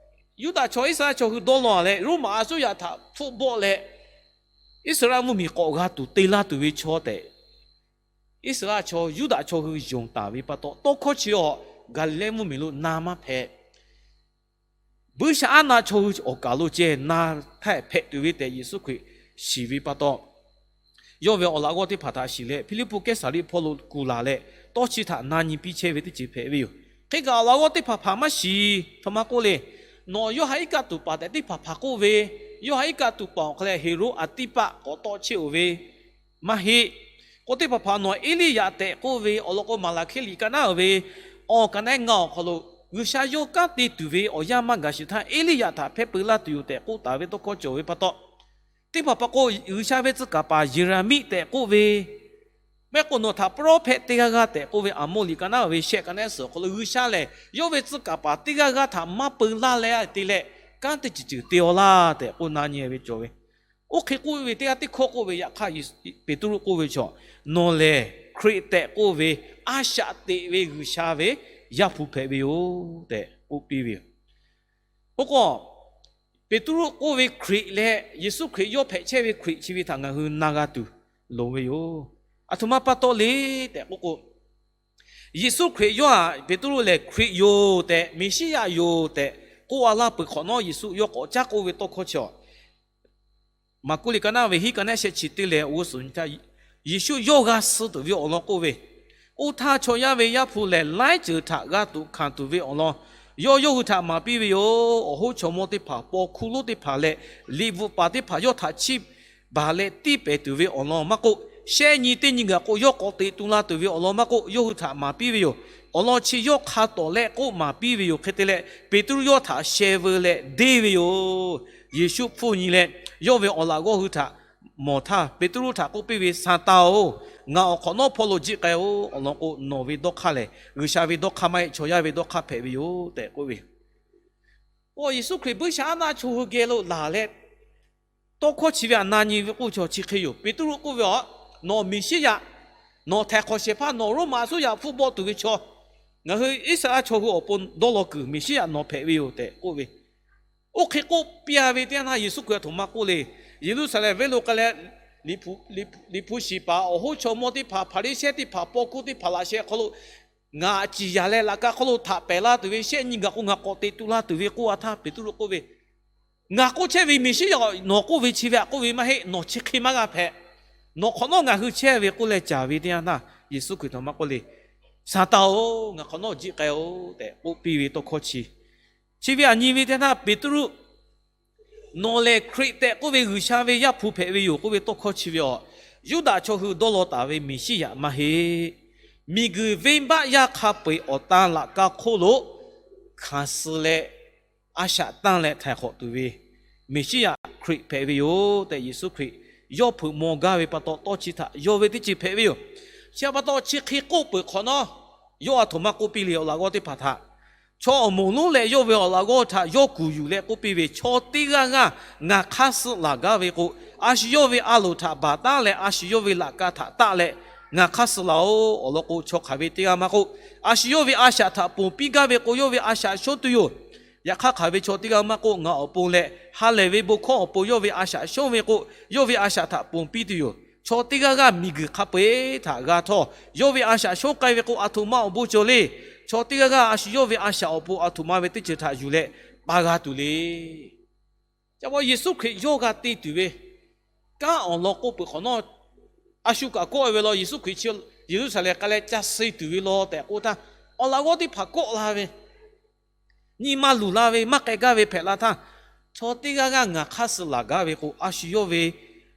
Yuˇdaꞈ chaw Iˉsaˍreˍlaˆ chaw hui dawˇ law leh Roˉmaꞈ a suˉ yaꞈ htaꞈ hpfuhˆ bawˆ leh Iˉsaˍreˍlaˆ mvuhˇmiˬ k'awꞈ g'a tuˬ te laˇ tuˬ ve chaw tehꞈ, Iˉsaˍreˍlaˆ chaw Yuˇdaꞈ chaw hui yonˍ taˍ ve pa taw, tawˇ hkawˇ chi awˬ Gaˍliˍlehˇ mvuhˇmiˬ lo na maˇ hpehꞈ. Buiˇshaˆaˉnaˆ chaw hui awˬ kaˍ lo ceh na htaˇ hpehꞈ tuˬ ve tehꞈ Yeˍsuˆ Hkriꞈ shiˍ ve pa taw, yawˇ ve awˬ laꞈ g'awˇ teˇ hpaˍ htaꞈ shiˍ leh Hpiˇliˇpuˆ Kehˉsaˍriˆ hpawˇ lo kuˬ laˬ leh, tawˇ chi htaꞈ na nyi piˇ chehˇ ve teˇ ceuˬ hpehꞈ ve yoˬ. Hk'e kaꞈ awˬ laꞈ g'awˇ teˇ hpaˍ hpaˍ maˇ shiˍ. Htoꞈ ma k'oˆ le, nawˬ Yoˇhanˬ iˉ kaˆ tuˬ paˍ tehꞈ teˇ hpaˍ hpaˍ k'oˆ ve, Yoˇhanˬ iˉ kaˆ tuˬ paˍ awˬ hk'aw leh Heˍroˆ Aˍtiˇpaˆ k'awꞈ tawˆ chehˇ oˬ ve maˇ heˆ. K'o teˇ hpaˍ hpaˍ nawˬ Eˇliˇyaꞈ tehꞈ k'oˆ ve, awˬ lawn k'o Maˍlaˍhkiˆ liꞈ ka naˉ ve awˬ ka naˉ ngaˇ awˬ hk'aw lo G'uiˬsha yawˇ kanˉ te tuˬ ve awˬ yanˇ maˇ gaˬ sheˍ htaˇ Eˇliˇyaꞈ htaꞈ hpehˇ peu laˇ tuˬ yoˬ tehꞈ k'oˆ taˍ ve tawˇ hkawˇ cawˬ ve pa taw, teˇ hpaˍ hpaˍ k'o G'uiˬsha ve tcuh kaˍ paˍ Yeˍraˍmiˆ tehꞈ k'oˆ ve, maˇ heˆ k'o nawˬ htaꞈ prophet teˇ g'aˇ g'aˇ tehꞈ k'oˆ ve Aˍmoˆ liꞈ ka naˉ ve shehˆ ka naˉ suhˍ awˬ hk'aw lo G'uiˬsha lehˬ yawˇ ve tcuh kaˍ paˍ teˇ g'aˇ g'aˇ htaꞈ maˇ peu laˇ leh te leh kanˉ teˇ ceuˬ ceuˬ te-aw laˇ tehꞈ k'oˆ na nyi ve cawˬ ve. Oˇ hk'e k'oˆ ve teˇ g'aˇ teˇ hkawˇ k'oˆ ve yaꞈ hk'aˇ, Peˍtruˆ k'oˆ ve chaw, nawˬ lehˬ Hkriꞈ tehꞈ k'oˆ ve a shaꞈ teꞈ ve G'uiˬsha ve Yaˇ hpu hpehꞈ ve yoˬ tehꞈ k'oˆ piˇ ve yoˬ. Oˇ k'o, Peˍtruˆ k'oˆ ve Hkriꞈ leh Yeˍsuˆ Hkriꞈ yawˇ hpehꞈ chehˇ ve Hkriꞈ chi ve htaꞈ ngaˬ hui na g'a tuˬ loˍ ve yoˬ. Aˬ htoꞈ ma pa taw le tehꞈ k'oˆ k'o, Yeˍsuˆ Hkriꞈ yawˇ htaꞈ Peˍtruˆ lehˬ Hkriꞈ yoˬ tehꞈ, Meˍsiˉyaꞈ yoˬ tehꞈ k'oˆ a laˇ peuˬ hk'awꞈ nawˉ, Yeˍsuˆ yawˇ k'awꞈ caˉ k'oˆ ve tawˇ hkawˇ chi a Maˍkuˆ liꞈ ka naˉ ve hiˉ ka naˉ shehˆ chi teˇ leh awˬ g'uˇ suhˍ nyi htaˇ, Yeˍsuˆ yawˇ g'a suh tuˬ ve awˬ lawn k'oˆ ve, oˇ htaˇ chaw yaˇ ve Yaˇ hpu lehˬ laiˉ ceuˬ htaꞈ g'a tuꞈ hkanˍ tuˬ ve awˬ lawn yawˇ yawˇ hui htaꞈ maˍ piˇ ve yoˬ. Awˬ hoˉ chaw mawˇ teˇ hpaˍ, paw hkuˇ lonˉ teˇ hpaˍ leh liꞈ bvuhꞈ paˍ teˇ hpaˍ yawˇ htaꞈ chiˇ baˬ leh tiˇ pehˍ tuˬ ve awˬ lawn maˇ k'oˆ, shehˆ nyi teˇ nyi gaˬ k'o yawˇ k'awꞈ teꞈ tu la tuˬ ve awˬ lawn maˇ k'oˆ, yawˇ hui htaꞈ maˍ piˇ ve yoˬ. Awˬ lawn chi yawˇ hk'a tawˍ leh k'oˆ maˍ piˇ ve yoˬ. Hk'e te leh Peˍtruˆ yawˇ htaꞈ sheh veu leh deˇ ve yoˬ. Yeˍsuˆ hpfuhˇ nyi leh yawˇ ve awˬ laꞈ g'awˇ hui htaꞈ mawˬ htaˇ, Peˍtruˆ htaꞈ k'oˆ piˇ ve, Saˍtanˍ-oˬ, ngaˬ awˬ hk'awꞈ nawˉ hpawˇ lo jiˆ k'ai-oˬ. Awˬ lawn k'o, nawˬ ve dawˇ hk'aˇ lehˬ G'uiˬsha ve dawˇ hk'aˇ maˇ heˆ, chaw yaˇ ve dawˇ hk'aˇ hpehꞈ ve yoˬ tehꞈ k'oˆ ve. Oˇ Yeˍsuˆ Hkriꞈ Buiˇshaˆaˉnaˆ chaw hui geh lo laˬ leh tawˇ hkawˇ chi ve htaꞈ na nyi ve k'oˆ ve chaw chi hk'e yoˬ. Peˍtruˆ k'oˆ ve, Aw, nawˬ Meˍsiˉyaꞈ, nawˬ htaiˍ hk'awꞈ shehˍ hpaˇ, nawˬ Roˉmaꞈ a suˉ yaꞈ hpfuhˆ bawˆ tuˬ ve chaw, ngaˬ hui Iˉsaˍreˍlaˆ chaw hui awˬ pon dawˇ law kuiˬ Meˍsiˉyaꞈ nawˬ hpehꞈ ve yoˬ tehꞈ k'oˆ ve. Oˇ hk'e k'oˆ piˇ ve teˇ yanˇ htaˇ Yeˍsuˆ Hkriꞈ aˬ htoꞈ ma k'oˆ le. Yeˍruˆsaˍlehnˍ venˇ lo k'ai leh, liꞈ hpu shiˍ paˍ, awˬ hoˉ chaw mawˇ teˇ hpaˍ, Hpaˍriˍsehˇ teˇ hpaˍ, paw hkuˇ teˇ hpaˍ laꞈ sheh hk'aw lo ngaˬ ciˍ yanˍ leh laꞈ ka hk'aw lo htaꞈ pehˍ laˇ tuˬ ve, shehˆ nyi gaˬ k'o ngaˬ k'awꞈ teꞈ tu la tuˬ ve k'oˆ a htaˇ, Peˍtruˆ k'oˆ ve, Ngaˬ k'oˆ chehˇ ve Meˍsiˉyaꞈ nawˬ k'oˆ ve chi ve htaꞈ k'oˆ ve maˇ heˆ. Nawˬ chi hk'e maˇ g'a hpehꞈ. Nawˬ hk'awꞈ nawˉ ngaˬ hui chehˇ ve k'oˆ leh caˍ ve teˇ yanˇ htaˇ, Yeˍsuˆ Hkriꞈ aˬ htoꞈ ma k'oˆ le. Saˍtanˍ-oˬ, ngaˬ hk'awꞈ nawˉ jiˆ k'ai-oˬ tehꞈ k'oˆ piˇ ve tawˇ hkawˇ chi, chi ve aˬ nyi ve teˇ yanˇ htaˇ Peˍtruˆ, Nawˬ lehˬ Hkriꞈ tehꞈ k'oˆ ve G'uiˬsha ve Yaˇ hpu hpehꞈ ve yoˬ k'oˆ ve tawˇ hkawˇ chi ve aˬ, Yuˇdaꞈ chaw hui dawˇ law taˍ ve Meˍsiˉyaꞈ maˇ heˆ. Miˬguiˬ venˇbaˆ yaˇ hk'a peu-eˬ awˬ tan laꞈ ka hk'oˆ lo hkanˍ suh leh, a shaꞈ tanˇ leh htaiˍ hk'awꞈ tuˬ ve Meˍsiˉyaꞈ Hkriꞈ hpehꞈ ve yoˬ tehꞈ, Yeˍsuˆ Hkriꞈ yawˇ hpeuꞈ maw gaˇ ve pa taw, tawˇ chi htaꞈ yaw ve teˇ ceuˬ hpehꞈ ve yoˬ. Chi htaꞈ pa taw, chi hk'e k'oˆ peuˬ hk'awꞈ nawˉ, yawˇ aˬ htoꞈ ma k'oˆ piˇ le, awˬ laꞈ g'awˇ teˇ hpaˍ htaꞈ, Chaw awˬ moˍ lonˉ leh yawˇ ve awˬ laꞈ g'awˇ htaꞈ yawˇ kuˬ yuˬ leh k'oˆ piˇ ve, Chaw teˇ g'aˇ g'aˇ ngaˬ hk'aˇ suh laˬ gaˇ ve k'o, a shu yawˇ ve a loˍ htaꞈ baˬ taˉ leh a shu yawˇ ve laꞈ ka htaꞈ taˆ leh ngaˬ hk'aˇ suh laˬ-oˬ. Awˬ lawn k'o, chaw hk'aˬ ve teˇ g'aˇ maˇ k'oˆ, a shu yawˇ ve a shaꞈ htaꞈ ponˬ piˇ gaˇ ve k'o, yawˇ ve a shaꞈ shonˉ tuˬ yoˬ. Yaꞈ hk'aˇ, hk'aˬ ve chaw teˇ g'aˇ maˇ k'oˆ, ngaˬ awˬ pon leh ha lehˬ ve bon hkawˇ awˬ pon yawˇ ve a shaꞈ shonˉ ve k'o, yawˇ ve a shaꞈ htaꞈ ponˬ piˇ tuˬ yoˬ. Chaw teˇ g'aˇ g'aˇ miˬguiˬ hk'a peu-eˬ htaꞈ g'a htawˇ, yawˇ ve a shaꞈ shonˉ k'ai ve k'o, aˬ htoꞈ ma awˬ bon cawˬ le. Chaw teˇ g'aˇ g'aˇ a shu yawˇ ve a shaꞈ awˬ pon aˬ htoꞈ ma ve teˇ ceuˬ htaꞈ yuˬ leh pa g'a tuˬ le. Ca pa Yeˍsuˆ Hkriꞈ yawˇ g'a te tuˬ ve kanˉ awˬ lawn k'oˆ peuˬ hk'awꞈ nawˉ, a shu kaꞈ kawˆ ve law, Yeˍsuˆ Hkriꞈ chi Yeˍruˆsaˍlehnˍ k'ai leh ca suh tuˬ ve law tehꞈ k'oˆ htaˇ, awˬ laꞈ g'awˇ teˇ hpaˍ kawˆ la ve, nyi ma luˬ la ve, maˇ k'ai gaˇ ve hpehꞈ la htaˇ, Chaw teˇ g'aˇ g'aˇ ngaˬ hk'aˇ suh laˬ gaˇ ve k'o, a shu yawˇ ve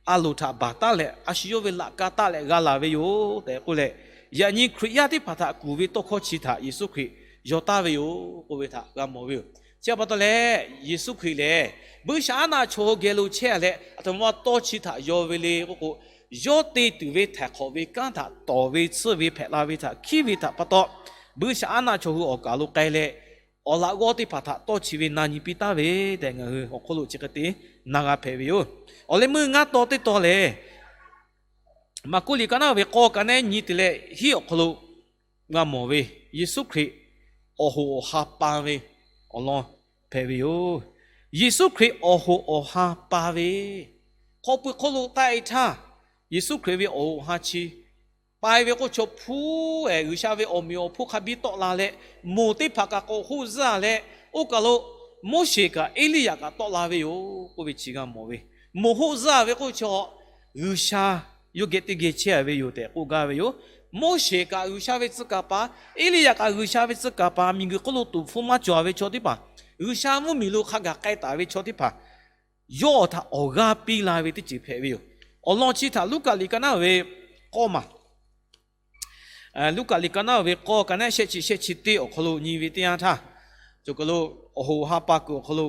a loˍ htaꞈ baˬ taˉ leh a shu yawˇ ve laꞈ ka taˆ leh g'a laˬ ve yoˬ tehꞈ k'oˆ leh, yaꞈ nyi Hkriꞈ yaˇ teˇ hpaˍ htaꞈ kuˬ ve tawˇ hkawˇ chi htaꞈ Yeˍsuˆ Hkriꞈ yaw taˍ ve yoˬ k'oˆ ve htaꞈ g'a mawˬ ve yoˬ. Chi htaꞈ pa taw leh, Yeˍsuˆ Hkriꞈ lehˬ Buiˇshaˆaˉnaˆ chaw hui geh lo chehˇ leh aˬ htoꞈ ma tawˇ chi htaꞈ yaw ve le k'oˆ k'o, yawˇ te tuˬ ve htaiˍ hk'awꞈ ve kanˉ htaꞈ tawˍ ve tsuhˇ ve hpehꞈ la ve htaꞈ hkiˉ ve htaꞈ pa taw, Buiˇshaˆaˉnaˆ chaw hui awˬ kaˬ lo k'ai leh, awˬ laꞈ g'awˇ teˇ hpaˍ htaꞈ tawˇ chi ve na nyi piˇ taˍ ve tehꞈ ngaˬ hui awˬ hk'oˆ lo chi hk'e te na g'a hpehꞈ ve yoˬ. Awˬ leh meuˇ ngaˇ taw teˇ taw lehˬ, Maˍkuˆ liꞈ ka naˉ ve k'awˇ ka nehˉ nyi te leh hiˉ awˬ hk'aw lo g'a mawˬ ve, Yeˍsuˆ Hkriꞈ awˬ hoꞈ awˬ ha pa ve awˬ lawn hpehꞈ ve yoˬ. Yeˍsuˆ Hkriꞈ awˬ hoꞈ awˬ ha pa ve hk'aw pui hk'oˆ lo taˆ-e htaˇ, Yeˍsuˆ Hkriꞈ ve awˬ hoꞈ awˬ ha chi pai ve k'oˆ chaw hpu-ehˍ, G'uiˬsha ve awˬ meꞈ awˬ hponˇ hk'a biˇ tawˆ la leh, moˬ teˇ hpaˍ kaꞈ k'awꞈ hoˆ zuhˇ leh, oˇ kaˬ lo Moˉseˍ kaꞈ Eˇliˇyaꞈ kaꞈ tawˆ la ve yoˬ k'oˆ ve chi g'a mawˬ ve. Moˬ hoˆ zuhˇ ve k'oˆ chaw, G'uiˬsha yawˇ geh teˇ geh chehˇ ve yoˬ tehꞈ k'oˆ gaˇ ve yoˬ. Moˉseˍ kaꞈ G'uiˬsha ve tcuh kaˍ paˍ, Eˇliˇyaꞈ kaꞈ G'uiˬsha ve tcuh kaˍ paˍ, miˬguiˬ hk'oˆ lo tuˍ hpfuhˇ maˇ cawˬ ve chaw teˇ hpaˍ, G'uiˬsha mvuhˇmiˬ lo hk'a gaˬ k'ai taˍ ve chaw teˇ hpaˍ, yawˇ htaꞈ awˬ g'aˇ piˇ la ve teˇ ceuˬ hpehꞈ ve yoˬ. Awˬ lawn chi htaꞈ Luˉkaꞈ liꞈ ka naˉ ve k'awˇ maˬ, Luˉkaꞈ liꞈ ka naˉ ve k'awˇ, ka naˉ shehˆ chi shehˆ chi teˇ awˬ hk'aw lo nyi ve teˇ yanˇ htaˇ, cawˬ kaˬ lo awˬ hoꞈ ha pa kuiˬ awˬ hk'aw lo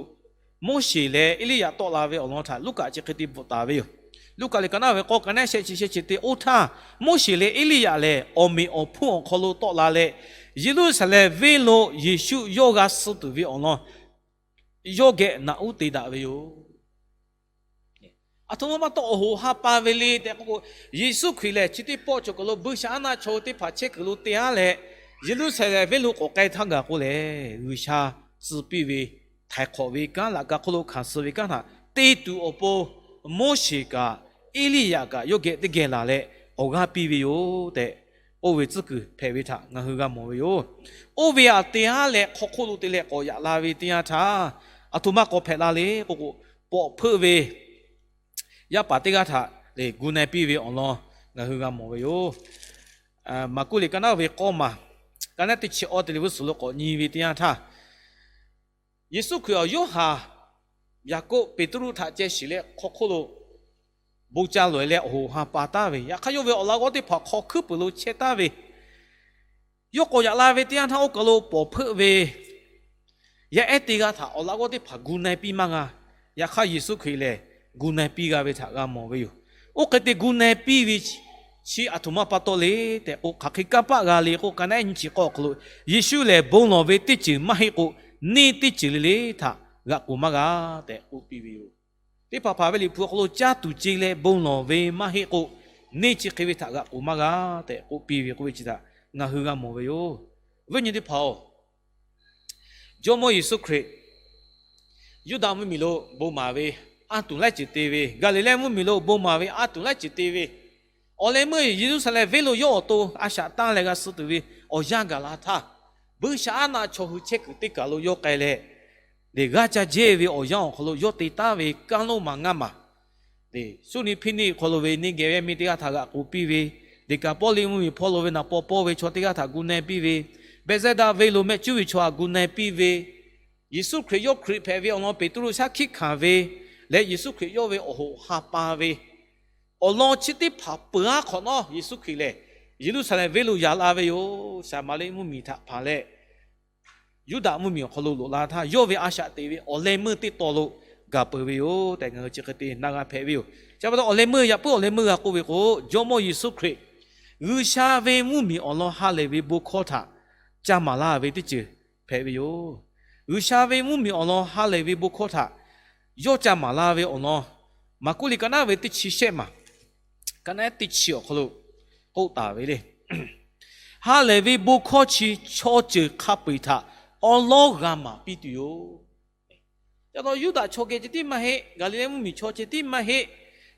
Moˉseˍ leh Eˇliˇyaꞈ tawˆ la ve awˬ lawn htaꞈ Luˉkaꞈ chi hk'e te bvuhꞈ taˍ ve yoˬ. Luˉkaꞈ liꞈ ka naˉ ve k'awˇ, ka naˉ shehˆ chi shehˆ chi teˇ, oˇ htaˇ Moˉseˍ leh Eˇliˇyaꞈ lehˬ, awˬ meꞈ awˬ hponˇ awˬ hk'aw lo tawˆ la leh, Yeˍruˆsaˍlehnˍ venˇ lo Yeˍsuˆ yawˇ g'a suh tuˬ ve awˬ lawn yawˇ geh naꞈ uˉ te daꞈ ve yoˬ. Aˬ htoꞈ ma pa taw awˬ hoꞈ ha pa ve le tehꞈ k'oˆ k'o, Yeˍsuˆ Hkriꞈ lehˬ chi teˇ pawˆ cawˬ kaˬ lo buiˇshaˆaˉnaˆ chaw hui teˇ hpaˍ chehˇ kuiˬ lo te-a leh, Yeˍruˆsaˍlehnˍ venˇ lo k'awꞈ k'ai htaˇ gaˬ k'o lehˬ, G'uiˬsha suh piˇ ve htaiˍ hk'awꞈ ve kanˉ, laꞈ ka hk'oˆ lo hkanˍ suh ve kanˉ htaꞈ te tuˬ awˬ pon, Moˉseˍ kaꞈ Eˇliˇyaꞈ kaꞈ yawˇ geh teˇ geh laˬ leh awˬ g'aˇ piˇ ve yoˬ tehꞈ, oˇ ve tcuhˉ kuiˬ hpehꞈ ve htaꞈ ngaˬ hui g'a mawˬ ve yoˬ. Oˇ ve aꞈ te-a leh hk'aw hk'oˆ lo te leh k'awꞈ yaꞈ la ve teˇ yanˇ htaˇ, aˬ htoꞈ ma k'awꞈ hpehꞈ la le k'oˆ k'o, pawꞈ hpeuˆ ve yaˇ paˍ teˇ g'aˇ htaꞈ lehˬ gu na-e piˇ ve awˬ lawn ngaˬ hui g'a mawˬ ve yoˬ. Maˍkuˆ liꞈ ka naˉ ve k'awˇ maˬ, ka naˉ teˇ chi awˇ te leh g'uˇ suhˍ lo k'awꞈ nyi ve teˇ yanˇ htaˇ, Yeˍsuˆ Hkriꞈ awˬ Yoˇhanˬ, Yaˍkoˆ, Peˍtruˆ htaꞈ ceh shiˍ leh hk'aw hk'oˆ lo bon ca loꞈ-e leh awˬ hoꞈ ha pa taˉ ve, yaꞈ hk'aˇ yawˇ ve awˬ laꞈ g'awˇ teˇ hpaˍ hk'aw hkuiˉ peuˬ lo chehˇ taˍ ve, yawˇ k'awꞈ yaꞈ la ve teˇ yanˇ htaˇ oˇ kaˬ lo pawꞈ hpeuˆ ve yaˇ ehˉ teˇ g'aˇ htaꞈ awˬ laꞈ g'awˇ teˇ hpaˍ gu na-e piˇ maˇ g'a. Yaꞈ hk'aˇ Yeˍsuˆ Hkriꞈ lehˬ gu na-e piˇ g'a ve htaꞈ g'a mawˬ ve yoˬ. Oˇ hk'e te gu na-e piˇ ve chi aˬ htoꞈ ma pa taw le tehꞈ k'o, hk'aˬ hk'e kanˇ paˆ g'a le k'o, ka naˉ nyiˇ chi k'awˇ awˬ hk'aw lo, Yeˍsuˆ lehˬ bon lawˬ ve teˇ ceuˬ maˇ heˆ k'o, neˇ teˇ ceuˬ le le htaꞈ g'aꞈ k'oˍ maˇ g'a tehꞈ k'oˆ piˇ ve yoˬ. Teˇ hpaˍ hpaˍ ve Liꞈ hpu awˬ hk'aw lo caˇ tuˬ ce leh bon lawˬ ve maˇ heˆ k'o, neˇ chi hk'e ve htaꞈ g'aꞈ k'oˍ maˇ g'a tehꞈ k'oˆ piˇ ve k'oˆ ve chi htaꞈ ngaˬ hui g'a mawˬ ve yoˬ. Viˉ nyi teˇ hpaˍ-oˬ, Jawˇmawˇ Yeˍsuˆ Hkriꞈ Yuˇdaꞈ mvuhˇmiˬ lo bon maˍ ve aˉ tuˬ laiˉ ceuˬ te ve, Gaˍliˍlehˇ mvuhˇmiˬ lo bon maˍ ve aˉ tuˬ laiˉ ceuˬ te ve, awˬ leh meuˇ Yeˍruˆsaˍlehnˍ venˇ lo yawˇ awˬ to a shaꞈ tanˇ leh g'a suh tuˬ ve awˬ yanˇ gaˬ la htaˇ, buiˇshaˆaˉnaˆ chaw hui chehˇ kuiˬ teˇ kaˬ lo yawˇ k'ai leh, lehˬ g'aˇ ca jehˇ ve awˬ yanˇ awˬ hk'aw lo yawˇ te taˉ ve kanˉ lonˉ maˬ ngaˇ maˬ, lehˬ Suˇriˆhpiˇniˆ hk'aw lo ve neˇ geh ve meh teˇ g'aˇ htaꞈ g'aꞈ k'oˍ piˇ ve, Deˍkaˍpawˇliˆ mvuhˇmiˬ hpawˇ lo ve naˍ paw pawˇ ve chaw teˇ g'aˇ htaꞈ gu na-e piˇ ve, Behˇzehˇdaˆ venˇ lo mehˆ cuˉ ve chaw htaꞈ gu na-e piˇ ve, Yeˍsuˆ Hkriꞈ yawˇ Hkriꞈ hpehꞈ ve awˬ lawn Peˍtruˆ shaˉ hkiˆ hkanˍ ve, leh Yeˍsuˆ Hkriꞈ yawˇ ve awˬ hoꞈ ha pa ve awˬ lawn chi teˇ hpaˍ peuˬ-aˉ hk'awꞈ nawˉ, Yeˍsuˆ Hkriꞈ lehˬ Yeˍruˆsaˍlehnˍ venˇ lo yaꞈ la ve yoˬ. Saˍmaˍriˆ mvuhˇmiˬ htaꞈ hpanˍ leh Yuˇdaꞈ mvuhˇmiˬ awˬ hk'aw lo loꞈ la htaˇ, yawˇ ve a shaꞈ teꞈ ve awˬ leh meuˇ teˇ taw lo gaˬ peuˬ ve yoˬ tehꞈ ngaˬ hui chi hk'e te na g'a hpehꞈ ve yoˬ. Chi pa taw awˬ leh meuˇ yaꞈ puiˉ awˬ leh meuˇ g'a k'oˆ ve k'o, Jawˇmawˇ Yeˍsuˆ Hkriꞈ G'uiˬsha ve mvuhˇmiˬ awˬ lawn ha lehˬ ve bon hkawˇ htaꞈ ca maˍ laˇ ve teˇ ceuˬ hpehꞈ ve yoˬ. G'uiˬsha ve mvuhˇmiˬ awˬ lawn ha lehˬ ve bon hkawˇ htaꞈ yawˇ ca maˍ laˇ ve awˬ lawn, Maˍkuˆ liꞈ ka naˉ ve teˇ chi shehˆ maˬ, ka naˉ teˇ chi awˬ hk'aw lo k'oˆ taˍ ve le. Ha lehˬ ve bon hkawˇ chi chaw ceuˬ hk'a peu-eˬ htaꞈ awˉ lawˉ g'a maˍ piˇ tuˬ yoˬ. Ca taw Yuˇdaꞈ chaw geh ceh tiˉ maˇ heˆ, Gaˍliˍlehˇ mvuhˇmiˬ chaw ceh tiˉ maˇ heˆ,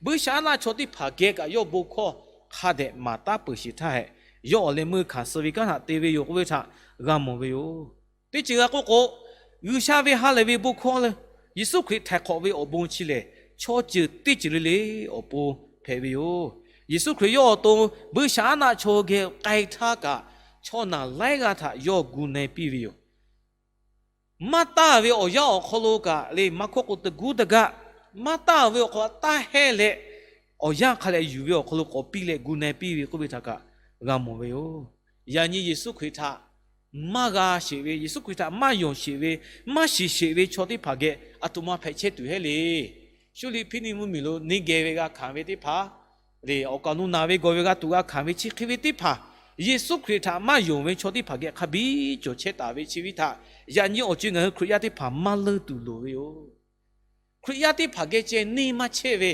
buiˇshaˆaˉnaˆ chaw teˇ hpaˍ geh kaꞈ yawˇ bon hkawˇ hk'a dehꞈ maˍ taˉ peuˬ sheˍ htaˇ hehꞈ, yawˇ awˬ leh meuˇ hkanˍ suh ve kanˉ htaꞈ te ve yoˬ k'oˆ ve htaꞈ g'a mawˬ ve yoˬ. Teˇ ceuˬ g'a k'oˆ k'o, G'uiˬsha ve ha lehˬ ve bon hkawˇ lehˬ, Yeˍsuˆ Hkriꞈ htaiˍ hk'awꞈ ve awˬ bon chi lehˬ, chaw ceuˬ teˇ ceuˬ le le awˬ pon hpehꞈ ve yoˬ. Yeˍsuˆ Hkriꞈ yawˇ awˬ to buiˇshaˆaˉnaˆ chaw geh k'ai htaˇ kaꞈ, chaw naˬ laiˉ g'aˇ htaꞈ yawˇ gu na-e piˇ ve yoˬ. Maˇ taˇ ve awˬ yanˇ awˬ hk'aw lo kaꞈ le, maˇ hkawˇ k'o teˇ guˉ teˇ g'aˇ, maˇ taˇ ve awˬ hk'aw lo taˇ hehˇ leh, awˬ yanˇ hk'a leh yuˬ ve awˬ hk'aw lo k'awꞈ piˇ leh gu na-e piˇ ve k'oˆ ve htaꞈ kaꞈ g'a mawˬ ve yoˬ. Yaꞈ nyi Yeˍsuˆ Hkriꞈ htaꞈ maˇ g'a sheˍ ve, Yeˍsuˆ Hkriꞈ htaꞈ maˇ yonˍ sheˍ ve, maˇ shiˍ sheˍ ve chaw teˇ hpaˍ geh aˬ htoꞈ ma hpehꞈ chehˇ tuˬ heˆ le. Suˇriˆhpiˇniˆ mvuhˇmiˬ lo neˇ geh ve g'a hkanˍ ve teˇ hpaˍ, lehˬ awˬ kaˍ awˬ nu naˬ ve gawˬ ve g'a tuꞈ g'a hkanˍ ve chi hk'e ve teˇ hpaˍ, Yeˍsuˆ Hkriꞈ htaꞈ maˇ yonˍ ve chaw teˇ hpaˍ geh hk'a biˇ cawˬ chehˇ taˍ ve chi ve htaꞈ yaꞈ nyi awˬ co-e ngaˬ hui Hkriꞈ yaˇ teˇ hpaˍ maˇ leunˇ tuˬ loˍ ve yoˬ. Hkriꞈ yaˇ teˇ hpaˍ geh ceh neˇ maˇ chehˇ ve,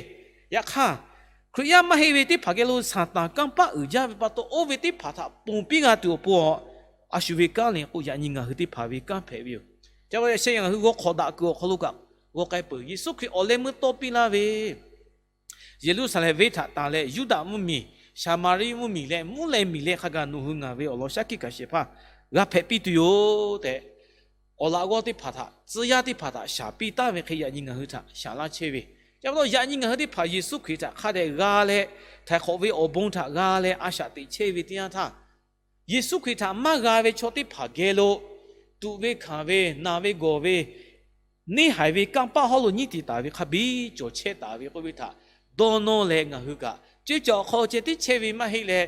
yaꞈ hk'aˇ Hkriꞈ yaˇ maˇ heˆ ve teˇ hpaˍ geh lo Saˍtanˍ kanˇ paˆ uiˍ jaˇ ve pa taw, oˇ ve teˇ hpaˍ htaꞈ ponˬ piˇ g'a tuˬ awˬ pon awˬ a shu ve kanˉ le k'o, yaꞈ nyi ngaˬ hui teˇ hpaˍ ve kanˉ hpehꞈ ve yoˬ. Chi pa taw yaꞈ sheh ngaˬ hui g'aw hk'awꞈ daꞈ kuiˬ awˬ hk'aw lo kaꞈ g'aw k'ai peuˬ. Yeˍsuˆ Hkriꞈ awˬ leh meuˇ tawˇ piˇ laˇ ve Yeˍruˆsaˍlehnˍ venˇ htaꞈ tanˬ leh, Yuˇdaꞈ mvuhˇmiˬ, Saˍmaˍriˆ mvuhˇmiˬ leh mvuhˇ leh miˬ leh hk'a gaˬ nawˬ hui ngaˬ ve awˬ lawn shaˉ hkiˆ kaꞈ shehˍ hpaˇ g'a hpehꞈ piˇ tuˬ yoˬ tehꞈ, awˬ laꞈ g'awˇ teˇ hpaˍ htaꞈ, tcuh yaˇ teˇ hpaˍ htaꞈ shaˍ piˇ taˍ ve hk'e, yaꞈ nyi ngaˬ hui htaꞈ shaˍ laˇ chehˇ ve. Chi pa taw yaꞈ nyi ngaˬ hui teˇ hpaˍ Yeˍsuˆ Hkriꞈ htaꞈ hk'a dehꞈ g'a leh, htaiˍ hk'awꞈ ve awˬ bon htaꞈ g'a leh a shaꞈ teꞈ chehˇ ve teˇ yanˇ htaˇ, Yeˍsuˆ Hkriꞈ htaꞈ maˇ g'a ve chaw teˇ hpaˍ geh lo, tuꞈ ve hkanˍ ve, naˬ ve gawˬ ve, neˇ haiˬ ve kanˇ paˆ hawˉ lo nyiˉ tiˍ taˍ ve hk'a biˇ cawˬ chehˇ taˍ ve k'oˆ ve htaꞈ dawˇ nawˇ leh, ngaˬ hui kaꞈ ceˇ cawˬ awˬ hk'aw ceh tiˉ chehˇ ve maˇ heˆ leh,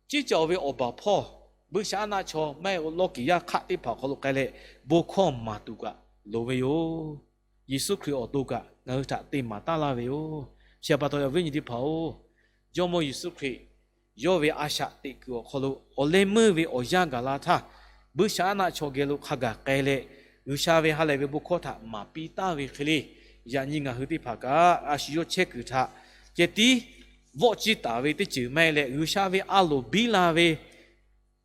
ceˇ cawˬ ve awˬ baˬ hpawˇ, buiˇshaˆaˉnaˆ chaw maˇ heˆ k'o lawˇ kiˍ yaˇ hk'aˆ teˇ hpaˍ awˬ hk'aw lo k'ai leh, bon hkawˇ maˍ tuˬ kaꞈ loˍ ve yoˬ. Yeˍsuˆ Hkriꞈ awˬ to kaꞈ ngaˬ hui htaꞈ te maˍ taˉ laˇ ve yoˬ. Chi pa taw awˬ viˉ awˬ nyi teˇ hpaˍ-oˬ, Jawˇmawˇ Yeˍsuˆ Hkriꞈ yawˇ ve a shaꞈ teꞈ kuiˬ awˬ hk'aw lo awˬ leh meuˇ ve awˬ yanˇ gaˬ la htaˇ, buiˇshaˆaˉnaˆ chaw geh lo hk'a gaˬ k'ai leh, G'uiˬsha ve ha lehˬ ve bon hkawˇ htaꞈ maˍ piˇ taˍ ve hk'e le, yaꞈ nyi ngaˬ hui teˇ hpaˍ kaꞈ a shu yawˇ chehˇ kuiˬ htaꞈ ceh tiˉ vawˆ ciˇ taˍ ve teˇ ceuˬ maˇ heˆ leh, G'uiˬsha ve a loˍ biˇ la ve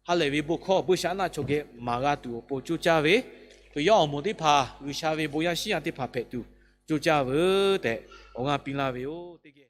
ha lehˬ ve bon hkawˇ buiˇshaˆaˉnaˆ chaw geh maˍ g'a tuˬ awˬ pon coˇ caˇ ve, Hkriꞈ yaˇ awˬ moˍ teˇ hpaˍ G'uiˬsha ve bon yaˇ shiˉ yaˇ teˇ hpaˍ hpehꞈ tuˬ coˇ caˇ ve tehꞈ awˬ g'aˇ piˇ laˇ ve yoˬ. Teˇ geh